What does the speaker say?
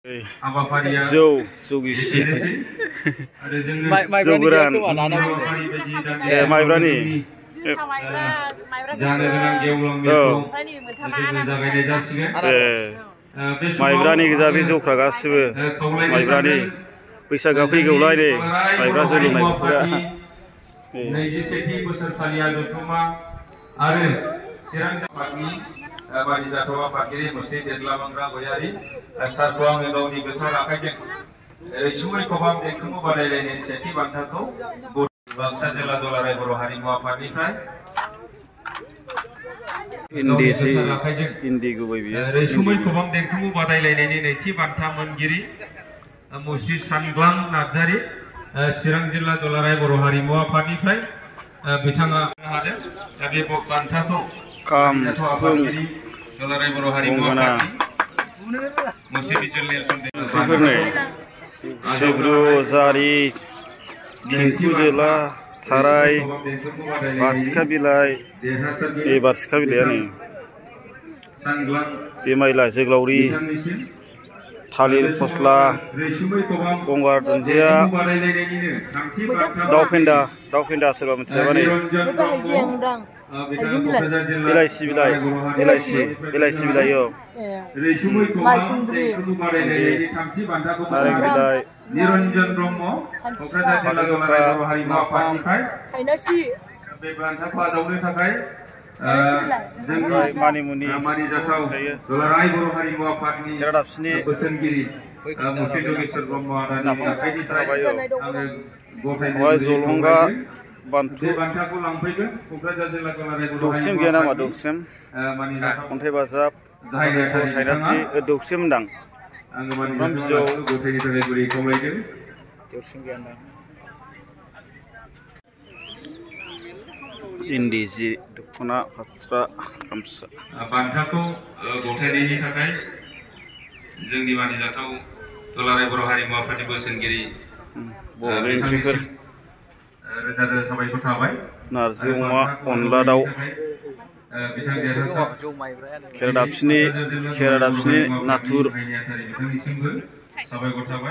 जौ गिसि जौ गोरान माइब्रानि माइब्रानि गोजा बे जौफ्रा गासिबो माइब्रानि बैसागोआ फैगौलाय नै माइब्रा जौ लोंनाय बोथोरा नैजिसेथि बोसोरसालिया जथुम्मा आरो चिरां जिल्लानि बारिजाथाव आफादगिरि मुस्रि देरलामंग्रा गयारि सारखौ आङो गावनि गोथार आखाइजों रैसुमै खबाम देंखोमु बादायलायनायनि सेथि बान्थाखौ बाक्सा जिल्ला दुलाराय बर' हारिमु आफादनिफ्राय इन्दि गुबै बियो रैसुमै खबाम देंखोमु बादायलायनायनि नैथि बान्था मोनगिरि मुस्रि सानग्लां नार्जारि चिरां जिल्ला दुलाराय बर' हारिमु आफादनिफ्राय बिथाङा हादों बे बान्थाखौ खाम सिफुं दुलाराय बर' हारिमु आफादनि मुस्रि बिजल ओंख्रिफोरनो सिब्रु जारि थिंखु जोला थाराय बारसिखा बिलाइ बे बारसिखा बिलाइआनो बे माइला जोग्लावरि थालिर फस्ला गंगार दुन्दिया दाउ फेन्दा सोरबा मिथियाबा नै इलाइसि बिलाइ औ नारें बिलाइ निरन्जन ब्रह्म क'क्राझार जिल्ला दुलाराय बर' हारिमु आफादनिफ्राय बे बान्थाखौ आजावनो थाखाय मानिमुनि मानिजाथाव दुलाराय बर' हारिमु आफादनि बोसोनगिरि मुस्रि जगेश्वर ब्रह्म आदानि आखाइनिफ्राय आङो जलंगा बान्थु बान्थाखौ लांफैगोन क'क्राझार जिल्ला दुलाराय बर' दौस्रेम गैया नामा दौस्रेम अन्थाइ बाजाब थाइनासि दौस्रेम होनदां सुमफ्राम बिजौ दौस्रेम गैया होनदां इन्दि जि दख'ना फास्रा गामसा बान्थाखौ गथायनायनि थाखाय जोंनि मानिजाथाव दुलाराय बर' हारिमु आफादनि बोसोनगिरि बर'नि ओंख्रिफोर रोजा रोजा साबायखर थाबाय नारजि अमा अनला दाउ खेरादाफिनि नाथुर साबायखर थाबाय।